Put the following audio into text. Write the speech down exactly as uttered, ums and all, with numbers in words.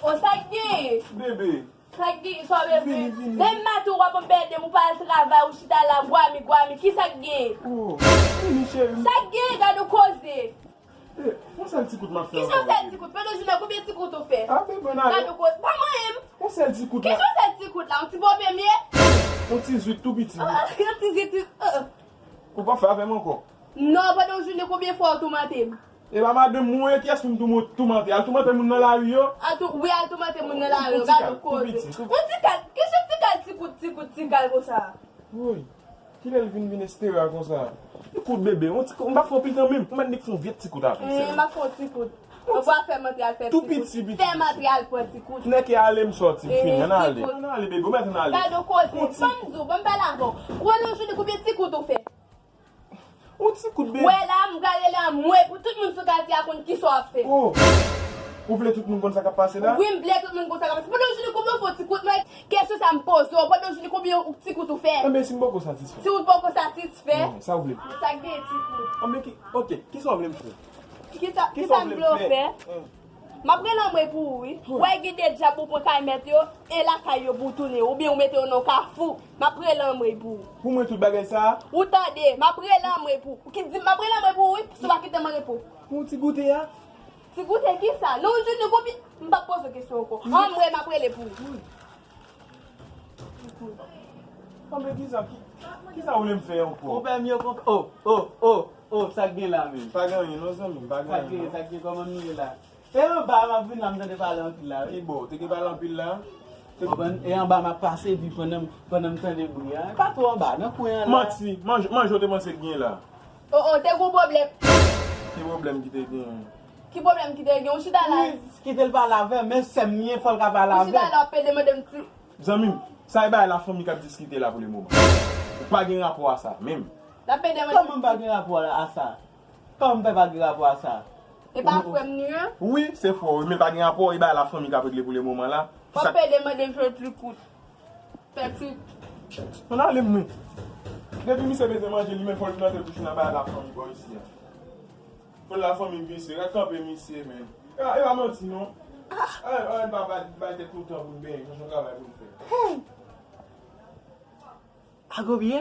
O, sa k genyen? Bebe. Sa k genyen? Sa w bezwen? Vini, vini. Lè m maten w ap anbède m, ou pa al travay, ou chita la, gwami, gwami. Ki sa k genyen? Oh, vini cheri. Sa k genyen? Gade yon koze. Eh, yon sèl ti kout m ap fè Ki ankò, yon sèl bebe. Ti kout? Pandan jounen, konbyen ti kout ou fè? Ape, bon, ale. Gade yon koze. Pa manyen m. Yon sèl ti kout Ki la. Yon sèl ti kout la? Yon ti bobe m ye? Yon ti zwit tou piti. Ah, yon ti zwit. Ah. Ou pa fè avè m ankò. Non, pandan yon jounen, konbyen fwa ou toumante m? E pa madanm mwen, kiyès pou m toumante? Al toumante moun nan lari yo. Al tou, wi, al toumante moun nan lari yo. Yon ti Gade kal, yon koze. tou piti, tou Yon ti kal, kesyon ti kal, ti kout, ti kout, ti kal konsa. Woy. Kilè l vin vin estera konsa? Ti kout bebe, yon ti, m pa fè anpil tan menm. Ou mèt nik fè yon vye ti kout avè Eh, m ap fè yon ti kout. Ou pa fè m antre al fè Tou ti kout. piti, piti. Fè m antre al pran ti kout. Nèk e ale m sòti, m Eh, fini, ann ti ale. kout. Ann ale, bebe, ou mèt ann ale. Gade yon koze. Yon ti Ban m di w, ban m pale avè w. Ou wè nan jounen konbyen ti kout ou fè? Yon ti kout bebe. Wè la, m pral rele anmwe pou tout moun sou katye a konn kisa w ap fè. Oh. Ou vle tout moun konn sa k ap pase la? Wi, m vle tout moun konn sa k ap pase. Pandan jounen konbyen fwa ti kout mwen? Kesyon sa m poze w. Pandan jounen konbyen ti kout ou fè? Anben si m poko satisfè. Si ou poko satisfè? Non, sa ou vle fè? Sa k gen ti kout? Anben ki, ok, kisa ou vle m fè? Kisa, kisa m vle w fè? M ap rele anmwe pou ou, wi. Wè gen de djab ou pran kay mèt yo, e lakay yo pou w tounen, oubyen ou mete yo nan kafou. M ap rele anmwe pou ou. Pou mwen tout bagay sa a? Ou tande, m ap rele anmwe pou ou. Ki di m ap rele anmwe pou ou, wi, si w pa kite m an repo. Pou ti goute a? Ti goute kisa? Non, ou jwenn li konbyen? M p ap poze w kesyon ankò. Anmwe, m ap rele pou ou. Anben kisa, ki, kisa ou vle m fè ankò? Ou pè m yo konp, oh, oh, oh, oh, sa k gen la menm? Pa gen anyen non zanmi m, pa gen Sa k anyen gen, non. Sa k gen, kòman nou ye la? E anba m ap vin la, m tande pale anpil la, wi. Ki bò, ou te gen pale anpil la? Konprann? E anba m ap pase, epi pandan m, pandan m tande bri a. E pa twò anba, nan kwen an la. Manti, manje, manje ou te panse k gen la? Oh, oh, te gon pwoblèm. Ki pwoblèm ki te gen? Ki pwoblèm ki te gen? Ou chita la. Wi, kite l pale avè m, men sè m ye, fò l ka pale Ou chita avè m. La, w ap pede mande m ti. Zanmi m, sa e bagay la fanmi k ap diskite la pou le moman. Ou pa gen rapò a sa, menm. L ap pede mande m. Kòman m pa gen rapò a sa? Kòman m fè pa gen rapò a sa? E pa frè m ni an? Wi, se frè w, men pa gen rapò, e bagay la fanmi k ap regle pou le moman la. W ap pede mande m jwe ti kout. Pètit. Ann ale mwen. Depi misye bezwen manje, li menm fò l vin antre kouche nan bagay la fanmi bò isi a. Fò l la fanmi visye, rèk kanpe misye menm. E pa, e pa manti non. Ay, ay, pa bay, bay tèt nou tan pou n benyen, jan jan travay pou n fè. Agobyè,